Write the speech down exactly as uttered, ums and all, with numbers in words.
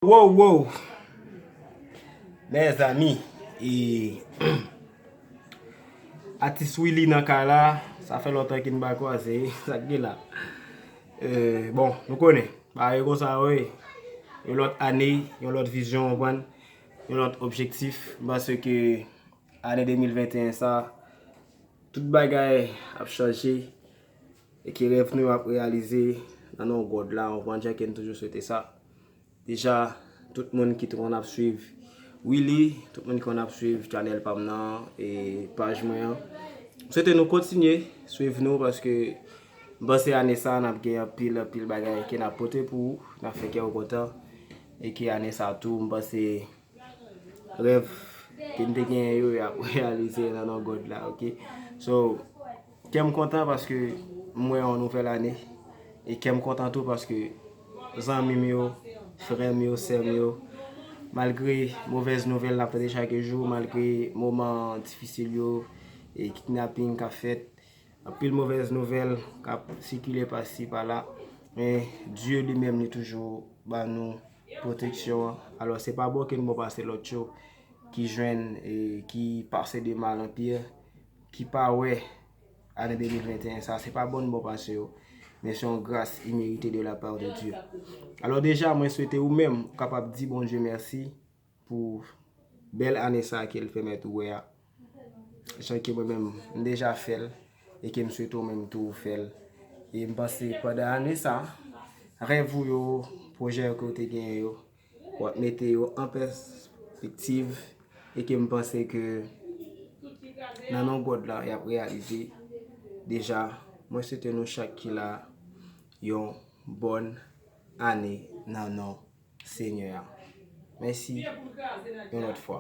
Wow, wow. Mezanmi, e, atis Willy nan kay la, sa fè lontan ke n pa kwaze, sa k gen la. E, bon, nou konnen, bagay konsa yo ye. Yon lòt ane, yon lòt vizyon, w konprann, yon lòt objektif. M panse ke ane de mil venteyen sa, tout bagay ap chanje e ke rèv nou yo ap reyalize nan non God la, w konprann, jan ke n toujou swete sa. Deja, tout moun ki te konn ap swiv Willy, tout moun ki konn ap swiv chanèl pa m nan e paj mwen an, m swete nou kontinye swiv nou paske m panse ane sa a n ap gen anpil, anpil bagay ke n ap pote pou ou, n ap fè kè w kontan e ke ane sa a tou, m panse rèv ke n te genyen yo, y ap reyalize nan non God la, oke? So, kè m kontan paske m wè yon nouvèl ane. E kè m kontan tou paske zanmi m yo, frè m yo, sè m yo, malgre movèz nouvèl n ap tande chak jou, malgre moman difisil yo, e kidnaping k ap fèt, anpil movèz nouvèl k ap sikile pasi pala, men Dye li menm li toujou ba nou pwoteksyon an. Alò, se pa bon ke n bon pase lòt yo ki jwenn e ki pase de mal an pi, ki pa wè ane de mil venteyen sa, se pa bon n bon pase yo, men se yon gras imerite de la part de Dieu. Alò, deja, mwen swete ou menm ou kapab di Bondye mèsi pou bèl ane sa ke l pèmèt ou wè a. Jan ke mwen menm, m deja fè l, e ke m swete ou menm tou ou fè l. E m panse pandan ane sa, rèv ou yo, pwojè yo ke w te genyen yo, w ap mete yo an pèspektiv, e ke m panse ke nan non God la, y ap reyalize. Deja, mwen swete nou chak ki la yon bòn ane nan non Senyè a. Mèsi yon lòt fwa.